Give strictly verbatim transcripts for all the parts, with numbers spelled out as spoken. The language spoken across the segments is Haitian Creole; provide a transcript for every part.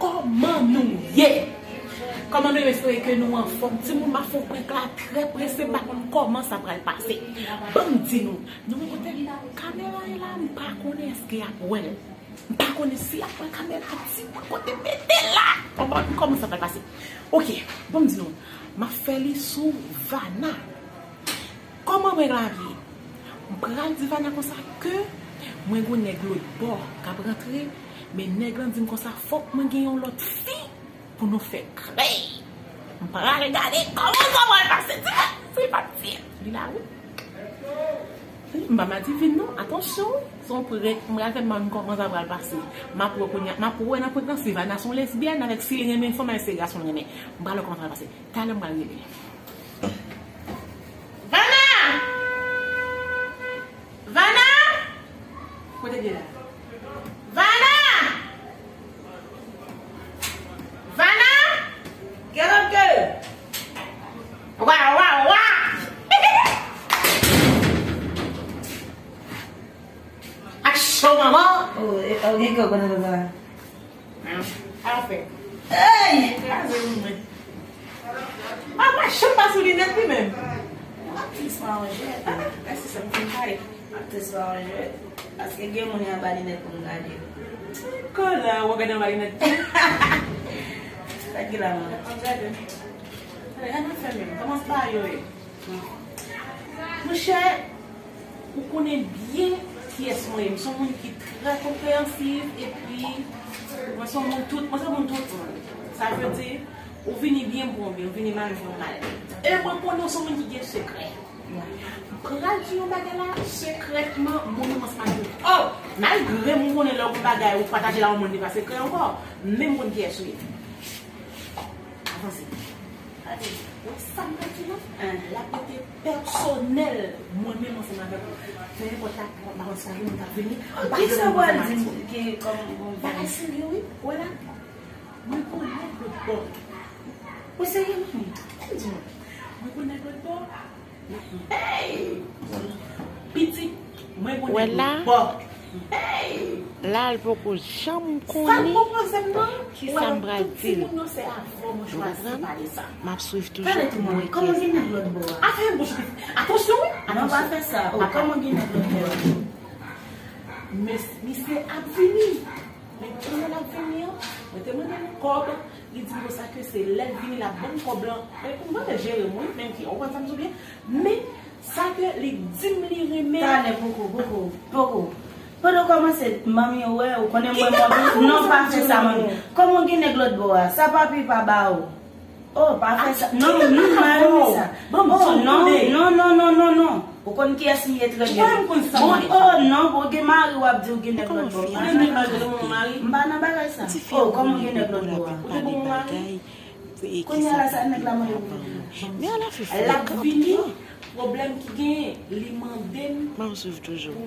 Kòman nou ye? Kòman nou ye? M espere ke nou anfòm. Timoun, m ap fè yon prank la trè prese, m pa konn kòman sa pral pase. Ban m di nou, nou wè kote kamera ye la, m pa konnen èske y ap wè l. M pa konnen si y ap pran kamera, di mwen kote mete l la. Kòman, kòman sa pral pase? Ok, ban m di nou, m ap fè li sou Vana. Kòman mwen la ye? M pral di Vana konsa ke mwen gon nèg lòt bò k ap rantre, men nèg lan di m konsa fòk mwen gen yon lòt fi pou nou fè krèy. M pral gade kòman sa pral pase. Di mwen, se pa di li la wi. M pa madivin non, atansyon wi. Se yon prank, m pral fè m kòman sa pral pase. M ap wè kounye a, m ap wè nan prank lan si Vana se yon lesbyèn avèk si li renmen fanm avèk se gason l renmen. M pral wè kòman sa pral pase. Talè m pral rele. Vana! Vana! Kote l ye la? Vana! Vana! Get up, girl! Wa, wa, wa! Aksyon, manman! Oh, e, oh, gen kòk nan la. Afè. Ey! Kraze moun mwen. Papa, chanm pa sou linèt li menm. Aktris pa yon jwèt. Ah, mèsi sè m fin pale. Aktris pa yon jwèt. Paske gen moun anba linèt pou m gade. Kola, w ap gade anba linèt tou? Sa ki la, man? Ap gade. Ale, ann fèmen. Kòman sa yo ye? Monchè, ou konnen byen kiyès mwen ye. M se yon moun ki trè konpreyansiv, epi mwen se yon moun tout, mwen se moun tout moun. Sa vle di, ou vini byen, m pran w byen, ou vini mal, m pran w mal. E mwen konnen w se yon moun ki gen sekrè. M pral di yon bagay la, sekrètman, moun nan pa di. Oh! Malgre m konnen lè w gon bagay, ou pataje l ak yon moun, li pa sekrè ankò. Men m konn kiyès ou ye. Avanse. Gade, wè sa m pral di la? L ap rete pèsonèl, mwen menm ansanm avèk ou. Fèmen pòt la, m pa konn si pa gen moun k ap vini. Kisa w pral di m ki kòm bon bagay serye wi, wè la. Mwen gon nèg lòt bò. Ou serye, manmi? Ban m di nou. Mwen gon nèg lòt bò. Hey! Pitit, mwen gon nèg lòt bò. Hey! La, l poko janm konnen kisa m pral di l. Ou konprann? M ap swiv toujou pou mwen kiyès. Atansyon wi! Non, pa fè sa. Oh, kòman gen nèg lòt bò a? Misye ap vini. Men kounye l ap vini an, mwen te mande l kòb, li di m konsa ke se lè l vini l ap ban m kòb lan. Men pou m tande jere m wi, menm ki, ou konn sa m di w byen. Men sa ke li di m li renmen. Talè, poko, poko, poko. Pandan w kòmanse, manmi, wè, ou konnen mwen, manmi. Non, pa fè sa, manmi. Kòman w gen nèg lòt bò a? Sa papi pa ba ou? Oh, pa fè sa. Non, non, pa renmen sa. Oh, non, non, non, non, non, non. Ou konn kiyès m ye trè byen. Bon, oh, non, bon, gen mari w ap di ou gen nèg lòt bò. M pa nan bagay sa. Oh, kòman w gen nèg lòt bò a? Kounye a la, sa nèg la mande pou li. L ap vini, pwoblèm ki genyen, li mande m pou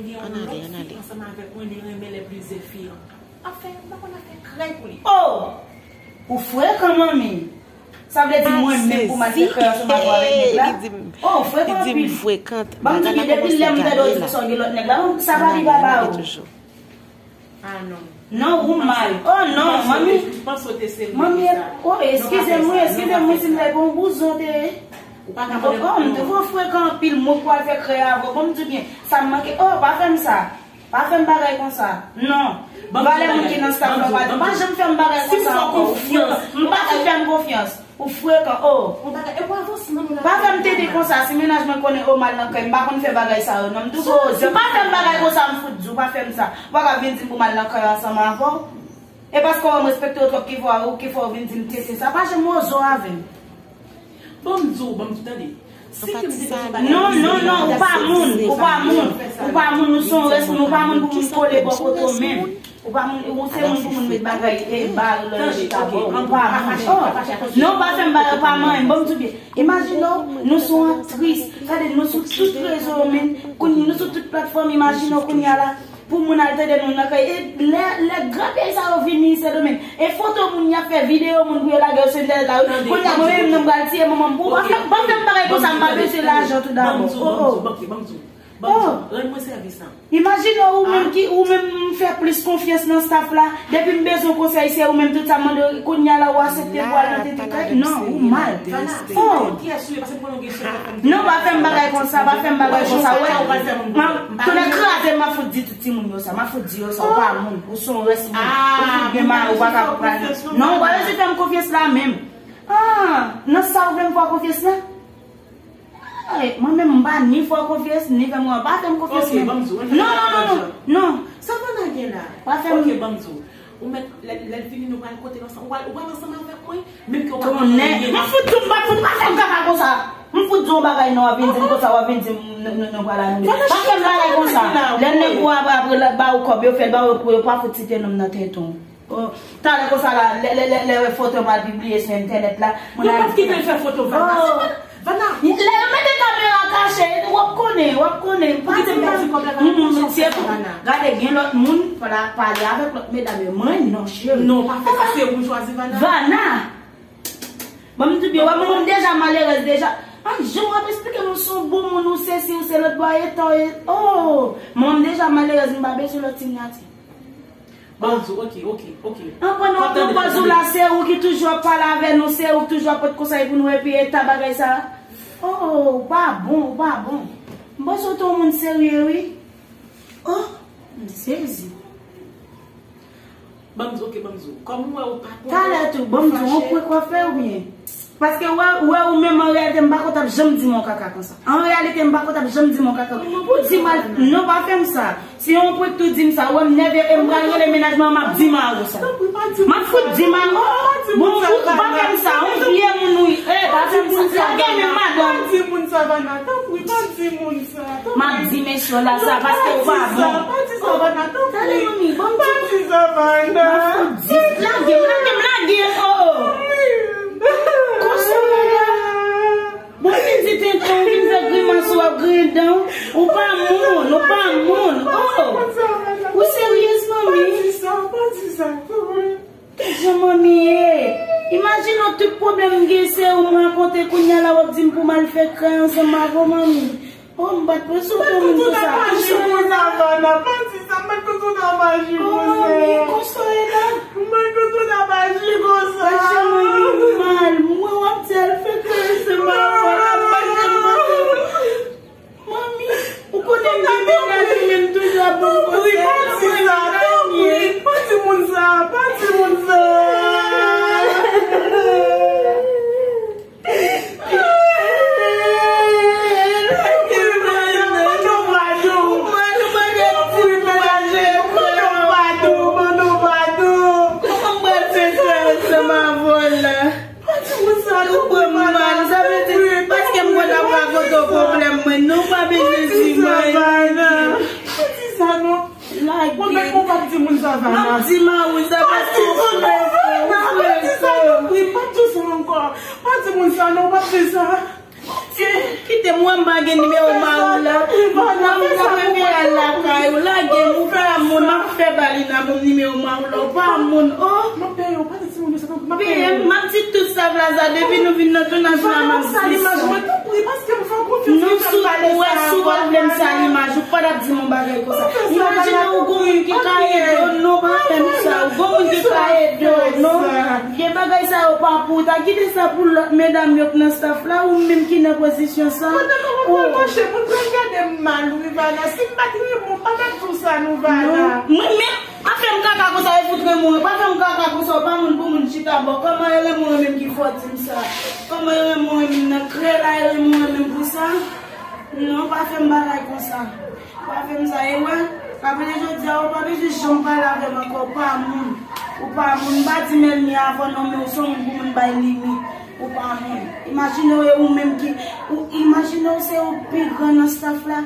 gen yon lòt fi ansanm avèk mwen, li renmen lè plizyè fi an. Afè, m pa konn afè krèy pou li. Oh! Ou frekan, manmi. Sa vle di mwen menm pou m al fè krèy ansanm avè w avèk nèg la? Oh, ou frekan anpil. Ban m di w byen, depi lè m tande w di konsa w gen lòt nèg la, sa pa li pa ba ou. Ah non. Non, ou mal. Oh non, manmi. Manmi, oh, eskize m wi, eskize m wi si m te gon bouzon te. Oh, m te gon frekan anpil, mwen pou al fè krèy avè w. Ban m di w byen, sa m manke. Oh, pa fè m sa. Pa fè m bagay konsa. Non. Valè moun ki nan staff la, pa, pa janm fè m bagay konsa ankò. Ou frekan. M pa ka fè m konfyans. Ou frekan, oh. Pa fè m tete konsa, si mennaj mwen konnen, oh, m al nan kay, m pa konn fè bagay sa yo, non, m tou gwo ozè. Pa fè m bagay konsa, m fout di w, pa fè m sa. Ou pa ka vin di m pou m al nan kay ansanm avè w. E paske w wè m respekte w twòp ki fè w, ki fè w vin di m tete sa. Pa janm wozo avè m. Ban m di w, ban m di w, tande. Si ke m te bezwen bagay. Non, non, non, ou pa moun, ou pa moun, ou pa moun, ou se yon rès moun, ou pa moun pou moun kole bò kote w menm. Ou pa moun, ou se moun pou moun met bagay, e, bare lè yo chita bò. Ou pa moun. Oh, non, pa fè m bagay, pa manyen m. Ban m di w byen. Imajine w, nou se yon aktris. Gade, nou sou tout rezo yo, men, kounye, nou sou tout platfòm, imajine w kounye a la. Pou moun al tande nou nan kay. E lè, lè grapyay sa yo vini Sendomeng, e foto moun y ap fè, videyo moun pou yo lage yo sou entènèt la, wi. Kounye a, mwen menm, nan m pral tiye manman m pou ou. Pa fè, pa fè m bagay konsa, m pa bezwen lajan tou dabò. Oh, oh. Ban m di w, ban m di w, ban m di w. Bon, rann mwen sèvis lan. Imajine w, ou menm ki, ou menm m fè plis konfyans nan staff la. Depi m bezwen konsèy, se ou menm tout sa m mande w. Kounye a la, ou aksepte pou al nan tete kay? Non, ou mal. Oh! Non, pa fè m bagay konsa, pa fè m bagay konsa. Wè, m ap tounen kraze, m ap fout di tout timoun yo sa. M ap fout di yo sa, ou pa moun. Ou se yon rès moun. Ou fout gen mari, ou pa ka pran. Non, ou pa bezwen fè m konfyans la menm. Ah, nan sa ou vle m fè w konfyans la? Ay, mwen menm, m pa ni fè w konfyans, ni fè m, pa fè m konfyans menm. Non, non, non, non, non. Sa Vana gen la? Pa fè m. Ok, ban m di w. Ou mèt, lè, lè l vini, nou pral kote l ansanm. Ou pral, ou pral ansanm avèk mwen, menm ke w pa konn anyen. M fout di w, m pa fout, pa fè m kaka konsa. M fout di w yon bagay, non, w ap vin di m konsa, w ap vin di m, nou, nou, nou pral anile. Pa fè m bagay konsa. Lè nèg ou ap, ap, ap ba ou kòb, yo fè l ba ou, yo pa fout site non m nan tèt ou. Oh, talè konsa la, lè, lè, lè, lè foto m al pibliye sou entènèt la, moun ap di. Yo p ap kite l fè foto Vana. Oh. Vana. Lè yo mete kamera kache, w ap konnen, w ap konnen. Pou kite m pèdi kòb la, Vana, mm, mm, se pou Vana. Gade, gen lòt moun, fò la pale avèk lòt medam yo. Mwen, non, cheri. Non, pa fè sa, se ou m chwazi, Vana. Vana. Ban m di byen, wè, manman m deja malerèz, deja. An, jan w ap esplike nou se yon bon moun, ou sesi, ou se lòt bò, etan, e, oh, manman m deja malerèz, m pa bezwen lòt sinyati. Ban m di w, ok, ok, ok. An pran nou pran pòz ou la, se ou ki toujou ap pale avè nou, se ou ki toujou ap pote konsèy pou nou, epi eta bagay sa. Oh, oh, ou pa bon, ou pa bon. M panse w te yon moun serye, wi. Oh, m sezi. Ban m di w, ok, ban m di w. Kòm ou wè ou pa konnen. Talè tou, ban m di w, yon prank w ap fè oubyen? Paske wè, wè ou menm an reyalite, m pa konn t ap janm di m yon kaka konsa. An reyalite, m pa konn t ap janm di m yon kaka. Pou di m al, non, pa fè m sa. Si yon prank tou di m sa, wè m nève e m pral rele mennaj mwen an, m ap di mari w sa. M ap fout di mari w, oh, bon, fout, pa fè m sa, yon vye moun ou ye, eh, pa fè m sa, lage menm madanm. Pa di moun sa, Vana, tanpri, pa di moun sa. M ap di mesye w la sa, paske w pa bon. Pa di sa, Vana, tanpri. Talè, manmi, ban m di. Pa di sa, Vana. M ap fout di. Lage m, lage m, lage m, oh, oh. Konsa w ye la. Bon, vin di tenten, w vin fè grimas, w ap griyen dan w. Ou pa moun, ou pa moun. Oh. Ou seryez, manmi? Pa di sa, pa di sa, tanpri. Gad jan manmi ye. Imajine w, tout pwoblèm m gen, se ou m rakonte, kounye a la w ap di m pou m al fè kay ansanm avè w, manmi. Oh, m pa t panse w te moun konsa. Konsa. Vana, pa di sa, m pa t panse w t ap aji konsa. Oh, manmi, konsa w ye la? M pa t panse w t ap aji konsa. Gad jan manmi mal. Mwen w ap di al fè kay ansanm avè w, m pa t janm panse. Manmi, ou konnen m gen mennaj ou, men m toujou ap ban m konsèy. Tanpri, pa di sa, tanpri, pa di moun sa, pa di moun sa. Tanpri, Vana, ban nou padon. Tanpri, Vana, ban nou padon, ban nou padon. Kòman m pral fè kay ansanm avè w la? Pa di moun sa, non, Vana, tanpri. Sa vle di, paske m konn ap rakonte w pwoblèm mwen, non, pa bezwen di mwen. Pa di sa, Vana. Pa di sa, non. Lage. Pwomèt mwen w p ap di moun sa, Vana. M ap di mari w sa, paske w frè, w frè. Pa di sa, tanpri, pa di sa ankò. Pa di moun sa, non, w p ap di sa. Kite m wè, m pa gen nimewo mari w la. M pa prefere al lakay ou. Lage m, ou pa moun, m ap fè Balina ban m nimewo mari w la. Ou pa moun, oh. M ap peye w, pa di timoun yo sa, tanpri, m ap peye w. Peye m, m ap di tout staff la sa, depi nou vin nan tounaj la, m ap di sa. Tanpri, paske m fè w konfyans. Non, si w wè, si w pa vle m sal imaj ou, pa t ap di m yon bagay konsa. Imajine ou gon moun ki ka ede w, non, pa fè m sa. Ou gon moun ki ka ede w, non. Vye bagay sa yo pa pou ou. Ta kite sa pou lòt medam yo k nan staff la, ou menm ki nan pozisyon sa. Pandan mwen pral mache, moun pral gade m mal, wi, Vana. Si m pa t renmen w, m pa t ap di w sa, non, Vana. Non. Mwen menm, pa fè m kaka konsa, e fout renmen w. Pa fè m kaka konsa, ou pa moun pou moun chita bò. Kòman e renmen w menm ki fò di m sa? Kòman e renmen w menm nan krè la, e renmen w menm pou sa? Non, pa fè m bagay konsa. Pa fè m sa, e wè, apre jodi a, ou pa bezwen janm pale avè m ankò, ou pa moun. Ou pa moun, m pa di m ènmi avè w non, men ou se yon moun pou moun bay limit. Ou pa moun. Imajine w, e ou menm ki, ou, imajine w se ou pi gran nan staff la.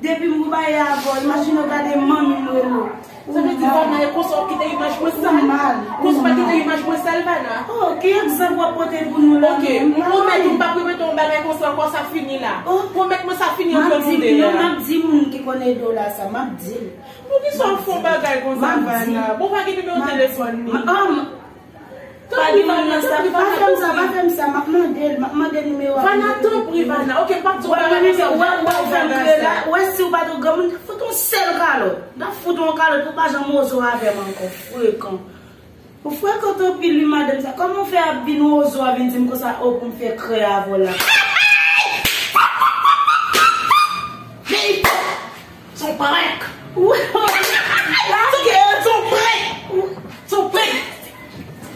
Depi m rive avè w, imajine w gade manmi m rele w. Sa vle di, Vana, e konsa w kite imaj mwen sal? Konsa w pa kite imaj mwen sal, Vana? Oh, ki egzanp w ap pote pou nou la? Ok, m pwomèt ou m p ap repete yon bagay konsa ankò, sa fini la. Oh. Pwomèt mwen sa fini antre nou de a. M ap di moun ki konn ede w la sa, m ap di l. Poukisa w fè yon bagay konsa, Vana? Bon, pa gen nimewo telefòn li. Oh, m- Pa gen moun nan staf, pa fè m sa, pa fè m sa, m ap mande l, m ap mande l nimewo a. Vana, tanpri, Vana. Ok, m p ap di w bagay konsa, w ap fè m kriye la. Wè, si w pa t yon granmoun, fout yon sèl kalòt. M t ap fout yon kalòt pou w pa janm wozo avè m ankò, frekan. Ou frekan anpil wi, madanm sa. Kòman w fè ap vin wozo a vin di m konsa, o, pou m fè krè avè w la? Son prank. Son prank. Son prank.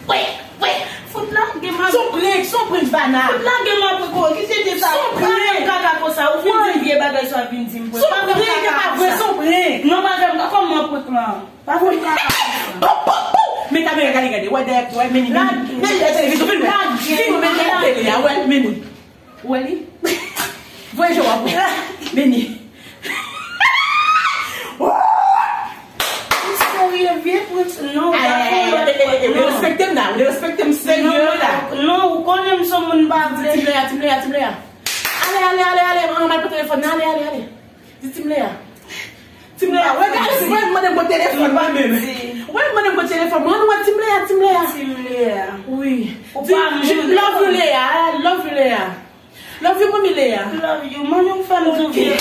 Prank, prank. Fout lage m. Son prank, son prank, Vana. Fout lage m apre ko. Ki se te sa? Son prank. Pa fè m kaka konsa. Ou vin di vye bagay sa, vin di m. Son prank, e pa vre, son prank. Non, pa fè m kaka. Kòman prank lan? Pa fè m kaka konsa. Pou, pou, pou. Men kamera, gade, gade. Wè dèyè, wè, men li, men li. Lage. Men li, televizyon, vin wè. Lage. Vin wè, men li, tele a, wè, men li. Ou wè li? Voye je w ap wè. Men li. Ou serye, vye prank, non, ou pa fè yon lòt prank, non. Derespekte m la, ou derespekte m serye la. Non, ou konnen m se yon moun m pa vle. Ti m Lea, ti m Lea, ti m Lea. Ale, ale, ale, ale, mwen al pran telefòn nan, ale, ale, ale. Di ti m Lea. Ti m Lea, wè gade, wè m mande m pran telefòn mwen menm. Wè m mande m pran telefòn mwen, wè ti m Lea, ti m Lea. Ti m Lea. Wi. Ou pa moun. Love you Lea, love you Lea. Love you manmi Lea. Love you. Manmi ou fè m di w vye